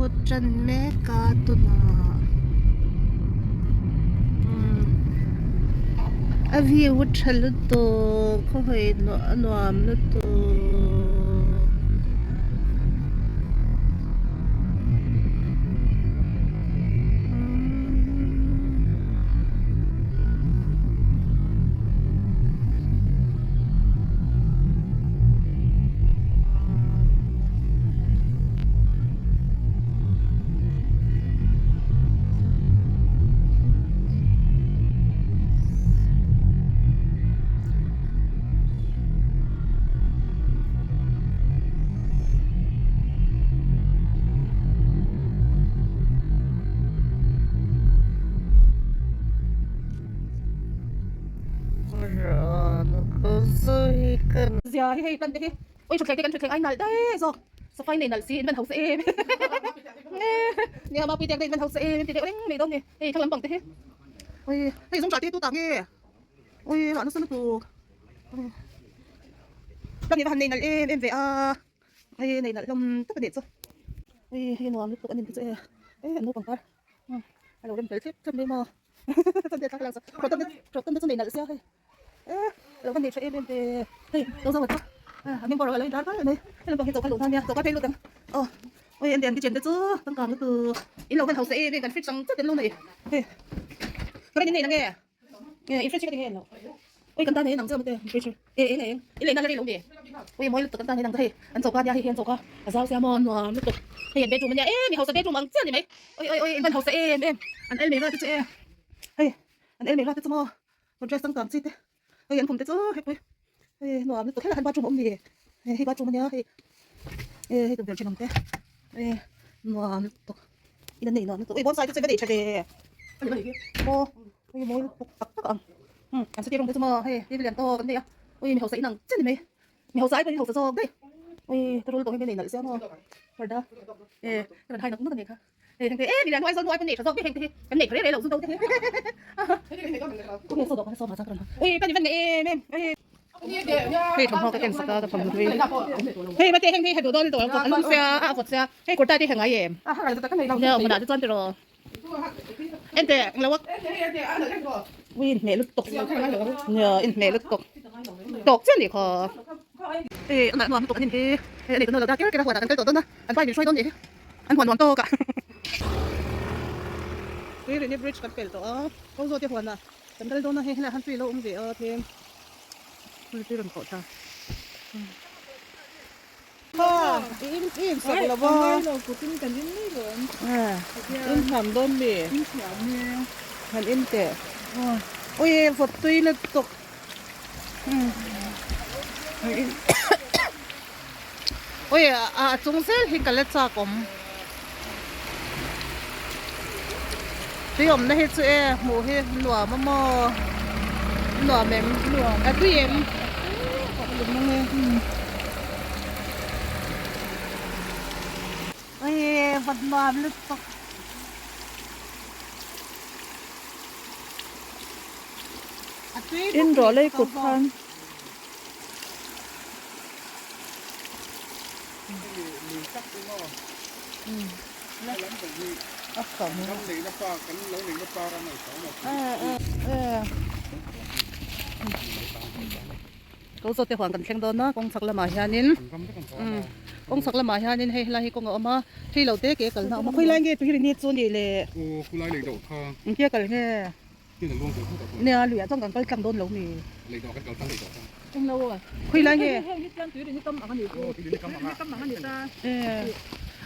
lut tan mek a tunah umm a view a tha lutuk khawhawi a nuam lutuk. Zia hi hei plan te hi ui thutthleng te kan thutthleng ai nalh daih zawk safai nei nalh si in van hausa em nia mapui te ang te in van hausa em ti deuh reng mai dawn ni hei thlang lampang te hi ui hei zawng tah te tu tah nge ui rah nasa lutuk plan hi va han nei nalh em em ve a. Hei nei nalh hlawm tak a nih chu hei hei nuam lutuk a ni chu e e an naupang par a lo rem fel thlep thlep mai maw chuan te thlalak chu rawh tam te chu nei nalh sia hei e a lo va nei tha em em ve hei lo zo chu a hming pawh a lo in tar fai mai hei lampang hi choka luh hna nia choka phei lut ang aw ui an kitchen te chu changkang lutuk in lo van hausa em em kan fridge ang chiah te an lo nei hei ka rawn in nei na nge. Nge i fridge hi ka ti nge lo ui kan tan hi nang chiah mate fridge e eng eng i lehna la rei lo nge ui mawi lutuk kan tan hi nang chu hei an choka nia hei hi an choka a zau sia maw nuam lutuk hei an bedroom ania em i hausa bedroom ang chiah ni mai ui ui ui in van hausa em em an el mai vel te chu e hei an el mai vel te chu maw dress changkang chi te hei an khum te chu hei pui hei nuam lutuk helai han bathroom a awm ni hei bathroom ania hei e hei tukverh thenawm te e nuam lutuk. In an nei nuam lutuk ui bonsai te chu va nei tha ve maw ui mawi lutuk tak tak ang umm an sitting room te chu maw hei tv lian tawk an nei a ui mi hausa in ang chiah ni mai mi hausa ai pawhin hausa zawk daih ui ka rul tawh hi nei nalh sia maw parda e ka rawn hai nawk nawk a nih kha hei heng te e mi lian ho Aizawl hnu ai pawhin nei tha zawk daih heng te hi kan nei tha rei rei lo chu do te hi ui ka ni van nei em em ui. Hei thawmhnaw ka ken sak a ka thawmhnaw hlui hei mate heng hi hei duh dawn tawh a lum sia a vawt sia hei kurta te hi ngai em nia hmunah te chuan tiraw ente englo a ui inhmeh lutuk nia inhmeh lutuk tawk chiah anih kha hei a nuam lutuk an in hi hei a nei tawh lo dah ker ker a huanah kan kal tawh dawn a an vai min hruai dawn nih hi an huan nuam tawk a tui rihna bridge kan pel tawh a ko zawt te huanah. Kan kal dawn a hei helaiah khan tui a lo awm ve a tlem hei tui rawn kawh thla Kha i in i in sak lo va in thiam dawn mi han in teh ui vawt tui lutuk Ui a chung zel hi ka la chak awm tui awmna hi chu e hmuh hi nuam a maw nuam em a tui em ui va nuam lutuk. In rawh lei kut khan. Ko zawt te huan kan thleng dawn a kawng chhak lamah hianin kawng chhak lamah hianin hei helai hi kawng a awm a thui lo te ke kalna a awm a khawilai nge tui rini chu nih le engtia kal nge. Nia luiah chuan kan kal tlang dawn lo mi. Khawi lai nge?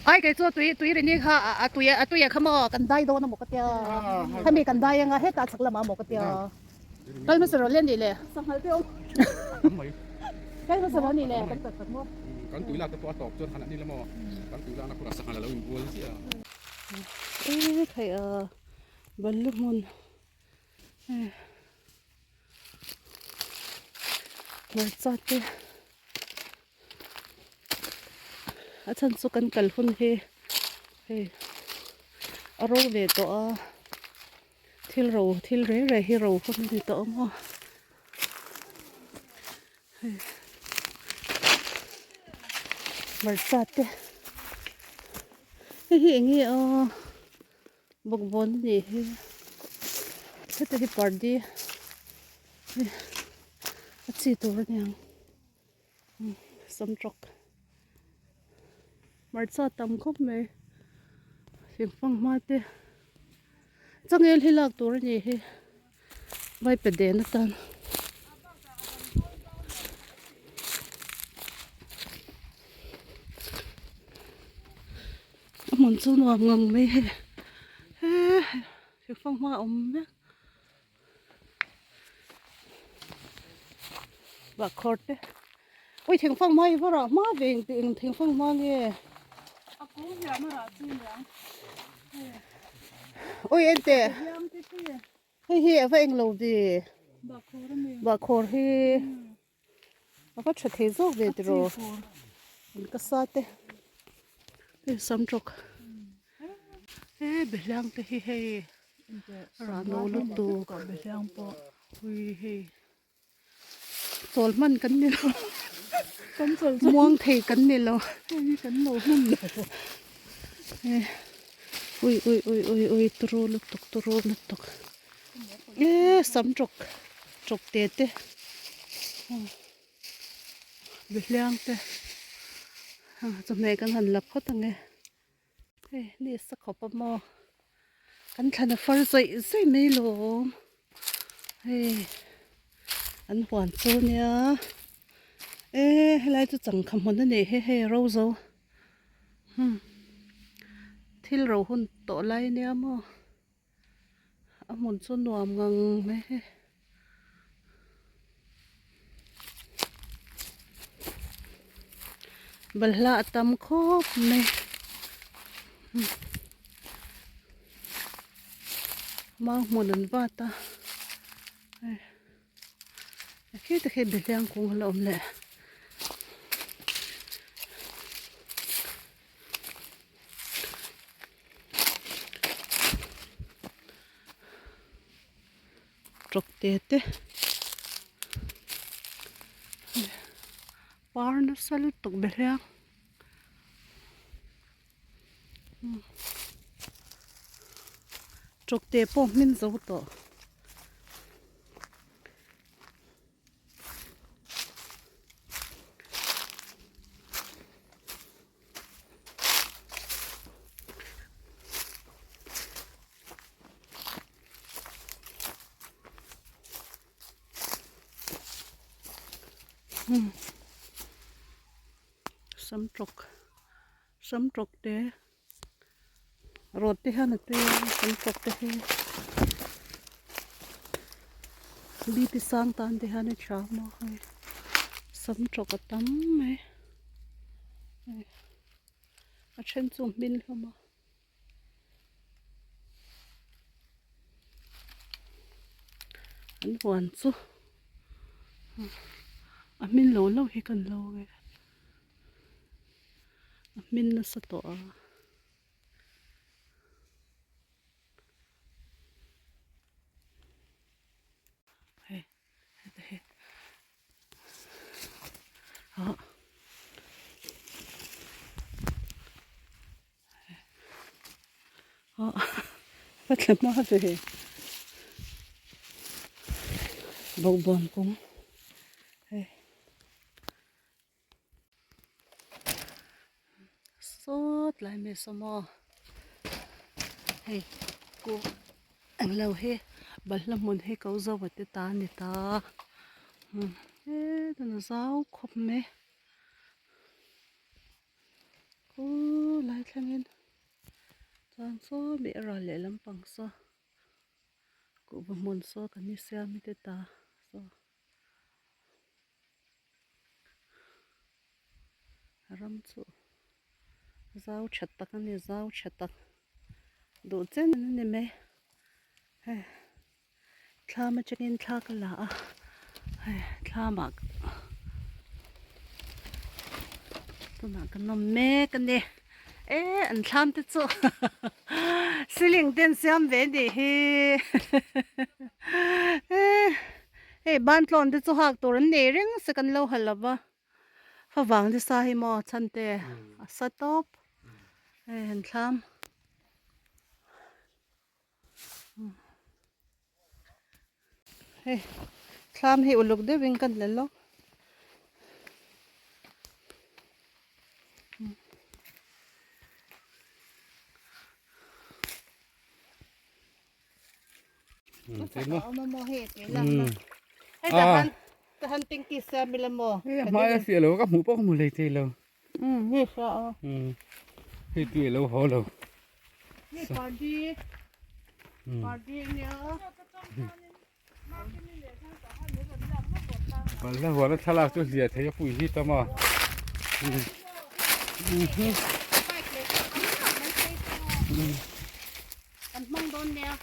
Ai kei chu tui tui rini kha a tui a tui kha maw kan dai dawn a maw ka tia. Hemi kan dai anga hetah chhak lamah maw ka tia. Kal hmasa rawh le nih le. Kal hmasa rawh nih le. Kan tui lak te pawh a tawp chuan han ani la maw. Kan tui lakna khurah sanghal a lo inbual chiah a. E khai a. Ballu hmun hmarcha te a chhan chu kan kal hun hi hei a ro ve tawh a thil ro thil reng reng hi ro hun a ni tawh ang a hei hmarcha te. Hei hi eng nge aw bawkbawn a nih hi heta hi pardi a chi tur a niang samtawk hmarcha tam khawp mai thingfang hma te changel hi lak tur a nih hi vaipa den atan. A hmun chu nuam ngang mai hei he thingfang hma a awm mek bahkhawr te ui thingfang hma hi va rah hma ve eng eng thingfang hma nge a kung hian a rah chi niang ui enteh. Hei hi a va eng lo ve. Bahkhawr hi a va tha thei zawk ve tiraw an ka sa te hei sam tawk he behliang te hi hei a rah no lutuk ui hei chawl hman kan ni lo muang thei kan ni lo ui ui ui ui ui turu lutuk turu lutuk e sam tawk tawk te te behliang te chawhmeh kan han la phawt ang e hei ni sa khawp a maw kan thlan a far zawih zawih mai lawm hei an huan chu nia e helai chu changkha hmun a nih hi hei ro zo hmm thil ro hun tawh lai ania maw a hmun chu nuam ngang mai hei. Balhla a tam khawp mai mau hmun an vat a khi te khi behliang kung a la awm leh. Tawk te te par nasa lutuk be hliang tawk te pawh hmin zo tawh. Sam tawk sam tawk te rawt te hian a tui a sam tawk te hi bp sang tan te hian a tha maw hei sam tawk a tam mai a then chu hmin hlawm a. An huan chu a hmin lo lo hi kan lo nge a hmin nasa tawh a. Hei heta hi ah. Ka thla hma ve bawkbawn kawng hei sawt lai mai saw maw hei ku englo hi balhla hmun hi ko zo a ti ta a ni ta he zau khawp mai. Aw lai thlengin chuan saw mi a ral leh lampang saw kuhva hmun saw kan ni siam hi te ta saw ram chu zau tha tak a ni zau tha tak duh chen a ni mai hei thlam atangin thla ka la a hei thlamah tunah kan awm mek a ni e an thlam te chu ceiling te an siam ve anih hi e hei ban tlawn te chu hak tur an nei reng se kan lo ha lo va favang nasa hi maw chhan te a sa tawp. Hei han thlam. Hei thlam hi uluk deuhin kan la lawk. Hmai a fiah lo ka hmuh pawh ka hmu hlei thei lo. Hei tui a lo haw lo. Balhla huana thlalak chu hliah thei a pui hi tam a. Kan hmang dawn nia.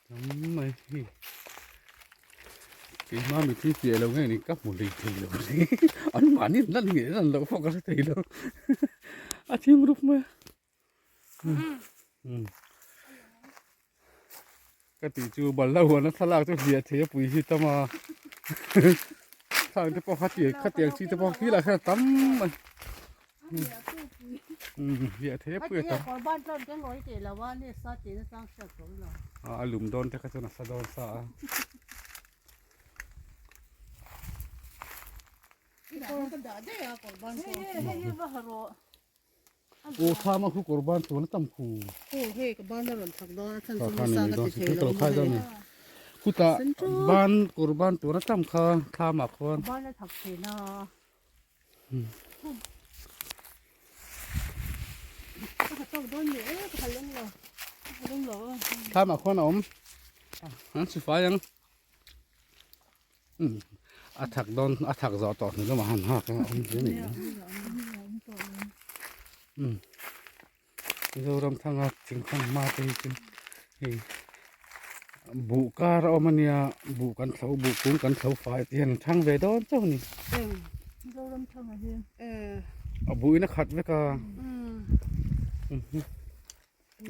Tam mai hi. Keimah mi thi fiah lo nge ni ka hmu hlei thei lo an mahni an lan nge lan loh pawh ka hre thei lo a thim rup mai a. Ka tih chu balhla huana thlalak chu hliah thei a pui hi tam a thlang te pawh khatiang chi te pawh khi lah khan a tam mai. Hliah thei a pui a tam. A lum dawn te kha chuan a sa dawn sa a. Aw thla ma khu kawr ban chuan a tam khu. Kha kha ni mai dawn si ka lo khai dawn ni. Khutah ban kawr ban tur a tam kha thla mah khuan. Thlam ah khuan a awm an si fai ang a thak dawn a thak zawh tawh hnu lamah han hak a awm hle ni Mizoram thanga thingkhan hma te hi chu hei buh kar a awm a nia buh kan thlo buh kung kan thlo fai te hian an thang ve dawn chauh a ni a buh in a khat vek a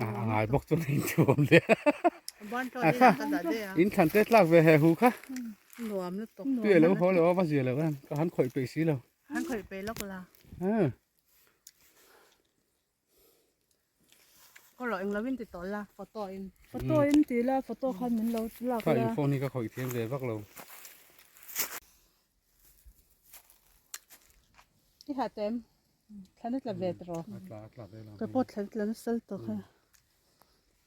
a ngai bawk chuan a inthuam leh a kha in thlan te tlak ve he hu kha tui a lo haw lo a va zia lo em ka han khawih peih si lo han khawih peih lawk la Ka rawh englo in ti tawh la photo in. Photo in ti la photo khan min lo lak la. Kha in phone hi ka khawih thiam ve vak lo. I ha tem thlan a tla ve ta rawh. A tla a tla ve lo. Ka pawh thlan tla nasa tawh kha.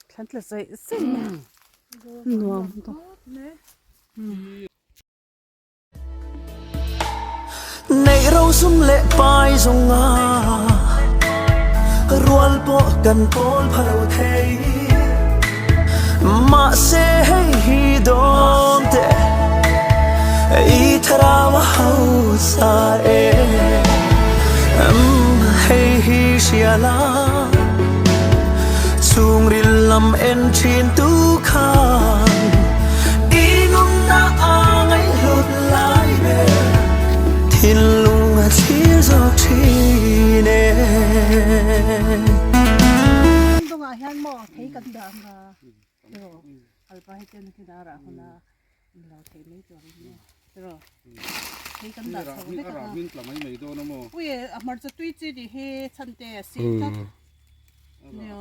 Thlan tla zaih zaih mai. Nuam tawh. Neih ro sum leh pai zawng a rual pawh kan pawl pha lo thei mahse hei hi dawn teh i thlarau a hausa e hei hi hria la chhungril lam en thin tu khan i nunna a ngaihhlut lai ber thinlung a thlir zawk thin e. Dawngah hian maw thei kan dah ang a tiraw alpa hi chuan khi darah hun a lo thei mai tur ang maw tiraw thei kan dah chho vek ang a ui a hmarcha tui chi tih hi chhan te a si tlat nia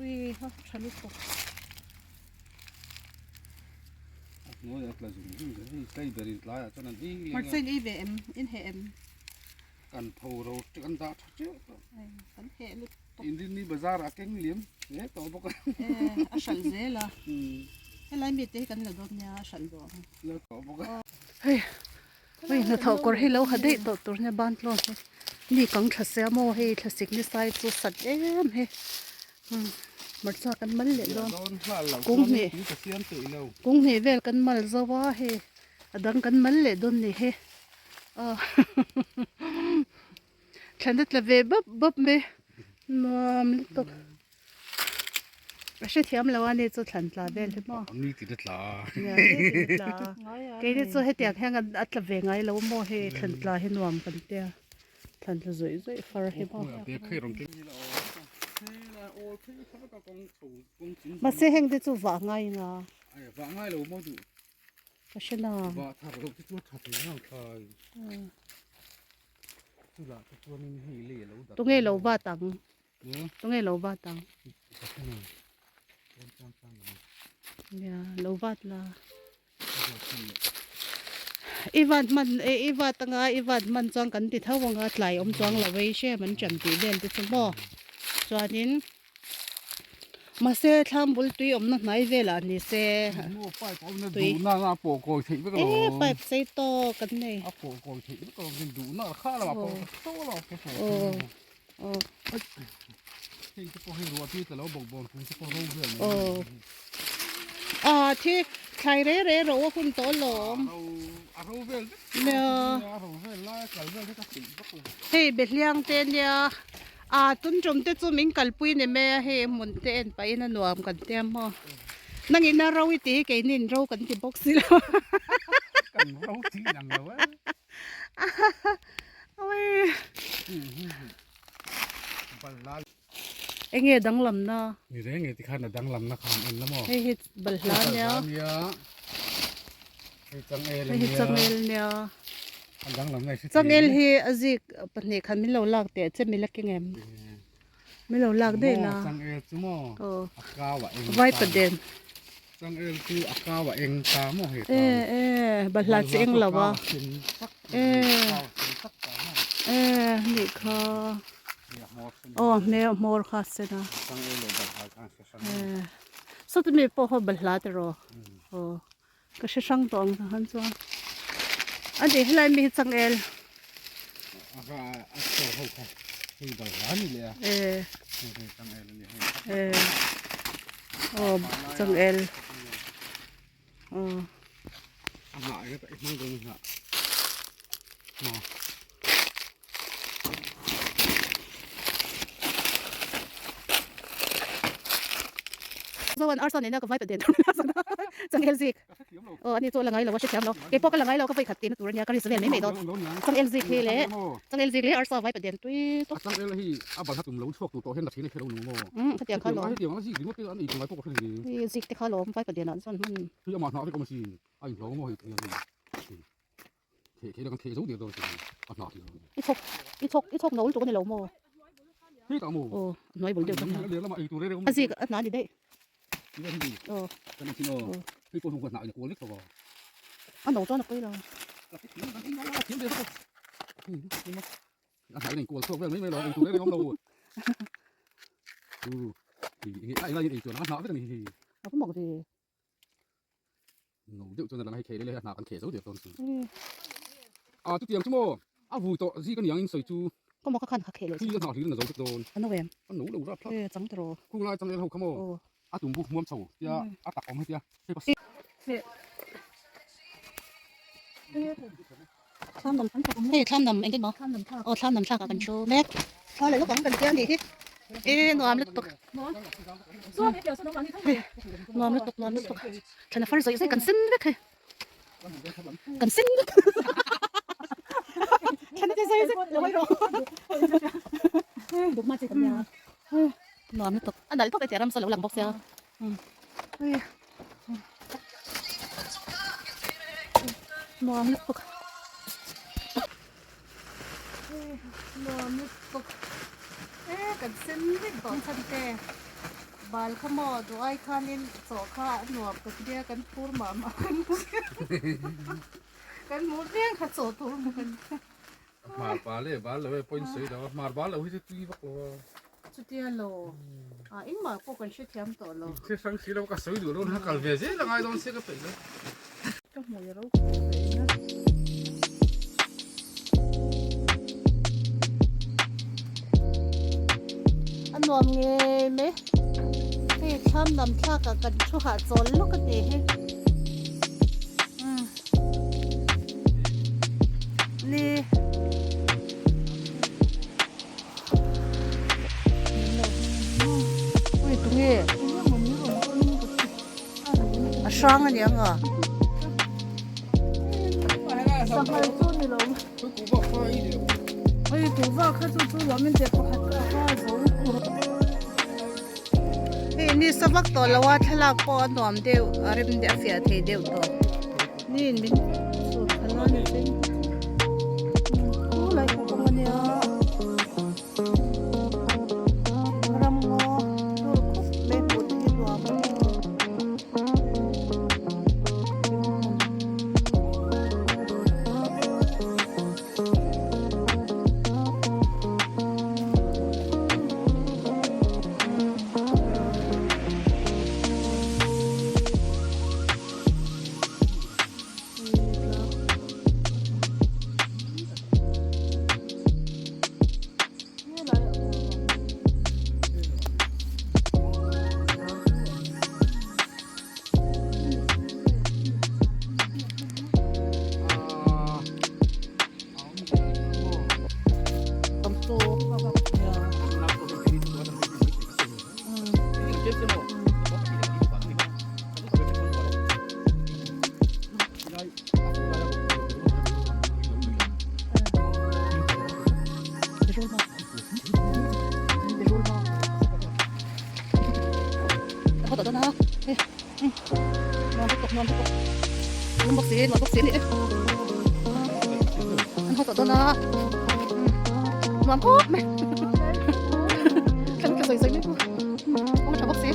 ui ha tha lutuk. Hmarcha in ei ve em in heh em. Kan pho ro kan dah tha teuh tawh. Kan heh lutuk. Inrinni bazar ah keng liam hle tawh bawk a. A hralh zel a. Helai mi te hi kan la dawn nia a hralh duh ang. La tawh bawk a. Hei hei hnathawh kawr hi lo ha daih tawh tur nia ban tlawn hi mi kang thla sia maw hei thlasik ni sai chu sat em hi hmarcha kan mal leh dawn kung hnih kung hnih vel kan mal zo a hei a dang kan mal leh dawn ni hi. Thlan a tla ve bap bap mai nuam lutuk a hrethiam lo a ni chu thlan tla vel hi maw ni ti te tla ni ti te tla keini chu hetiang hian a tla ve ngai lo maw hei thlan tla hi nuam kan tia thlan tla zawih zawih far hi maw mahse heng te chu vah ngai nga vah ngai lo maw duh Ka hre na. Vah thar loh te chu a tha thei ngang thlai. Tunge lo bat ang? Tunge lo bat ang? Nia lo bat la. I vat hman e i vat anga i vat hman chuan kan ti tho anga tlai awm chuang lo vei hrem an ṭan tih vel te chu maw chuanin mahse thlam bul tui awmna hnai velah ni se tui e pipe sei tawk an nei aw aw ah thi thlai rei rei ro a hun tawh alawm nia hei behliang te nia ah tun tum te chu min kalpui ni mai a hei hmun te en pahin a nuam kan tia maw nangin a ro i tih hi keinin ro kan ti bawk si lo Enge danglamna? Ni reng e tikhan a danglamna khan en la maw? Hei hi balhla nia. Hei changel nia. Hei hi changel nia. A danglamna hi Changel hi a zik pahnih khan min lo lak teh che mi la keng em? Min lo lak daih la. Changel chu maw? A kau a eng ta. Vaipaden. Changel chu a kau a eng ta maw hei kau. E e balhla chi eng lo a. E e nih kha. Aw hmel hmawr kha a sen a. E sawti mi pawh khaw balhla tiraw. Aw ka hre hrang tawh ang han chuan. A ni helai mi hi changel. E e aw changel aw. Zoan arsa nena ka vai pa den changel zik aw ani chu a la ngai lo a hrethiam lo kei pawh ka la ngai lo ka vawikhat tihna tur ania ka ris vel mai mai dawn changel zik hi leh changel zik leh arsa vai pa den tui tawp umm khatiang kha lawm hei zik te kha lawm vai pa den ah chuan hman I chhawk i chhawk i chhawk no lutuk a ni lo maw? Aw a hnuai bul deuh kha a zik a hna a ni daih aw a no chuan a pawi lo. A va mak ve. No deuh chuan a lang a hei thei leh a hna kan theh zo der dawn chu. A chutiang chu maw a vui tawh zik a niang in sawi chu. Ka maw ka khan kha kheh leh chu. Hi a hnah hlir in a zo vek dawn. A no em? A no lo rap thlap. E chang tawh. Khung lai changel ho kha maw a tum buk hmuam chho tia a tak awm hetia hei pa. Hei thlam nam engtin maw aw thlam nam thlak ah kan thu mek thla leh lawk ang kan tia anih hi e nuam lutuk hei nuam lutuk nuam lutuk thlan a far zawih zawih kan sen vek hei kan sen vek thlan a ti zawih zawih lo hawi rawh nuam lutuk a nalh tawp e tia ramsa lo lang bawk sia. Nuam lutuk nuam lutuk e kan sen vek tawh chhan te bal kha maw duh ai khanin chaw kha a nuam ka ti nia kan phur mah mah kan hmu kan hmu reng kha chaw tur maw kan Hmar bal e bal lo e pawhin sawi lo a hmar bal lo hi chu tui vak lo a. Chutia lo ah engmah pawh kan hrethiam tawh lo. Hre hrang si lo ka sawi duh lo na kal ve zel a ngai dawn sia ka peih lo. Ka hmui ro ka hmu ve ina. A nuam ngei mai hei thlam lam thlak ah kan thu hahchawl lawk a tih hi. Ni. Ui tunge a hrang a niang a. Hei ni savak tawh lo a thlalak pawh a nuam deuh a rem a fiah thei deuh tawh. Ni in min sut khalh a ni chu. Khulai kawng a nia. Berul maw Berul maw Ka haw tawh dawn a hei nuam lutuk nuam lutuk lum bawk si nuam bawk si a ni e an haw tawh dawn a nuam khawp mai kan ka sawi sawi mai pawh kawng a tha bawk si.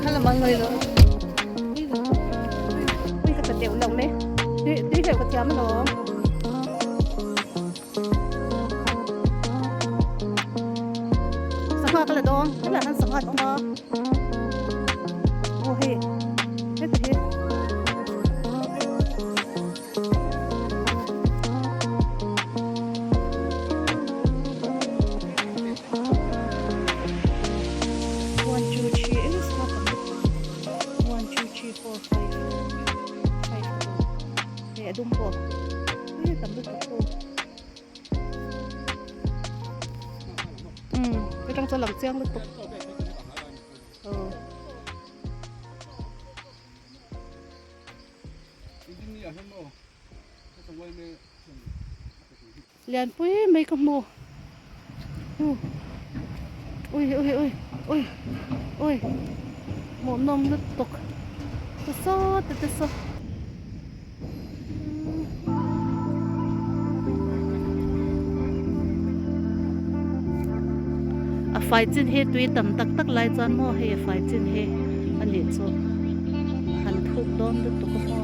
Hello mọi người rồi. Ui, cái tiểu lồng đấy. Tí tí hiểu cái chấm nó. Sangha ka la dawn, helai hian sangha an awm a. Aw hei, heti hi. One two three eng sangha tam lutuk one two three four five five pawh hei a dum pawh hei tam lutuk pawh umm atang chuan lang chiang lutuk aw. Lianpui mai ka hmu ui ui ui ui ui hmuhnawm lutuk ta saw te te saw. A fai chin hi tui tam tak tak lai chuan maw hei a fai chin hi a nih chu han thuk dawn lutuk a maw.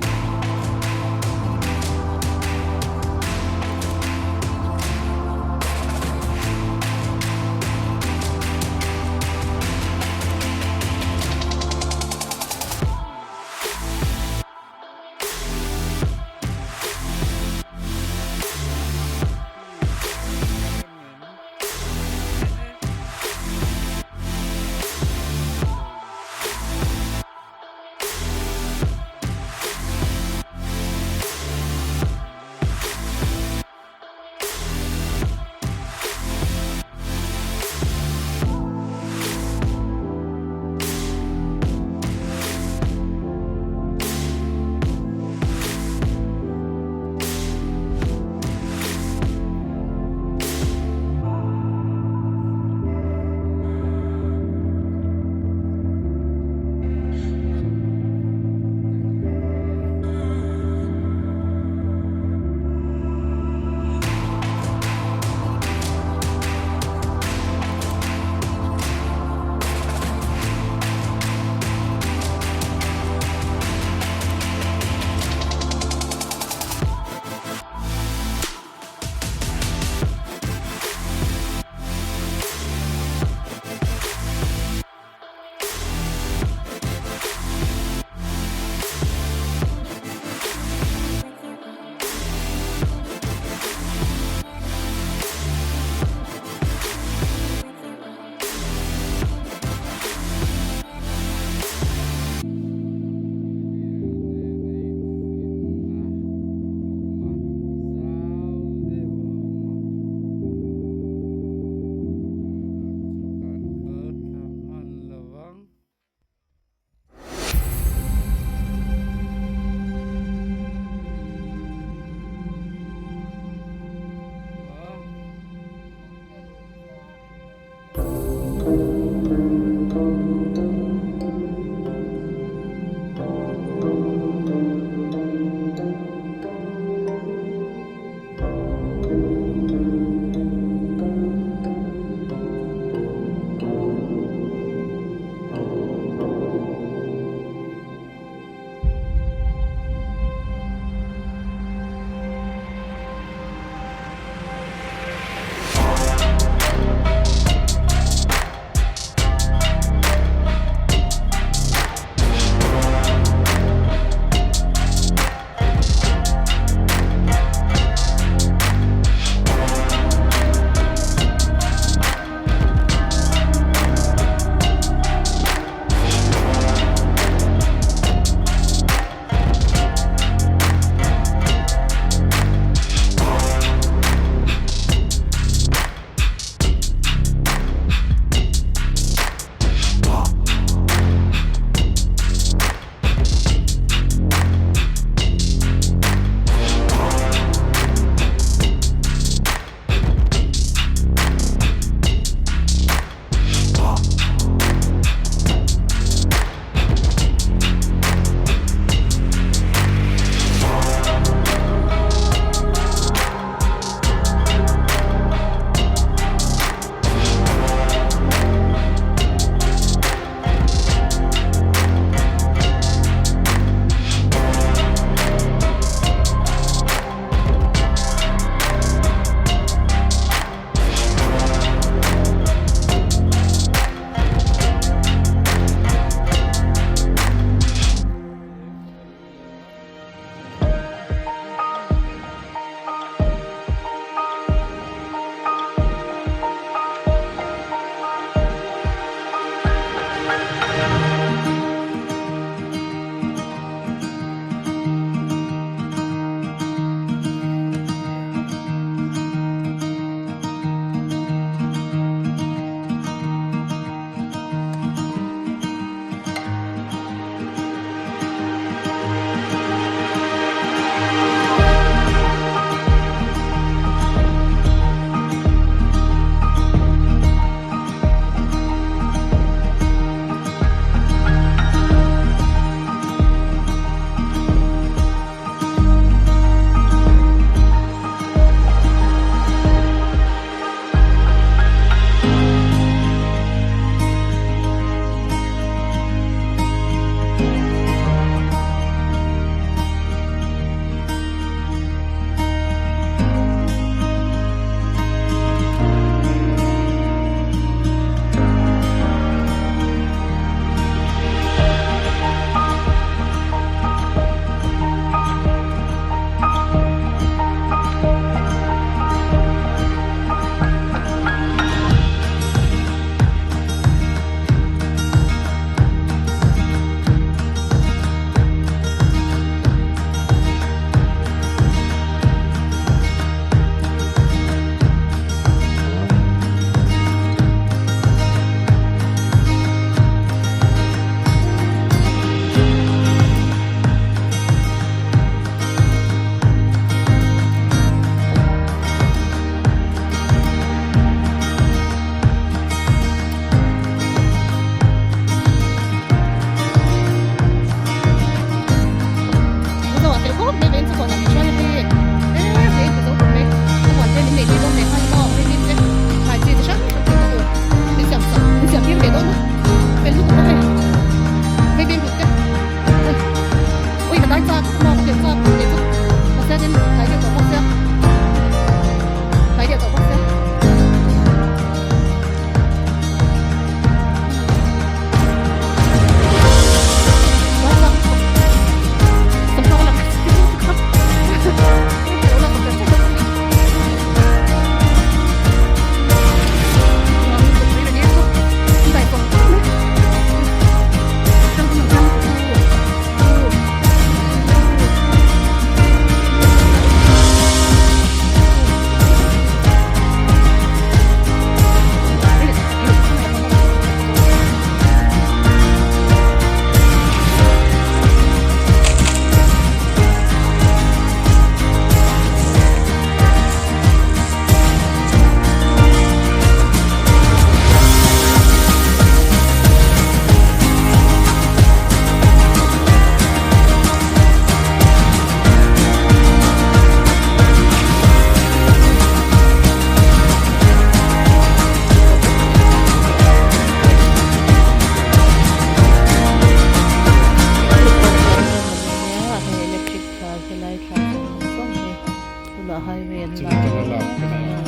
chutah highway an Chung la atanga lak ka ni a,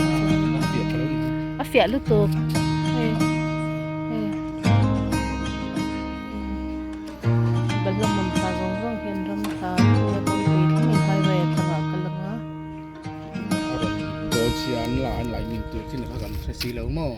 a fiah tha lo ni. A fiah lutuk hei hei balhla hmun tha zawng zawng hian ram tha a kawngpui thlengin highway a thlangah a kal ang a. A rawn dawn sia an la an la in tur chin kha kan hre si lo maw.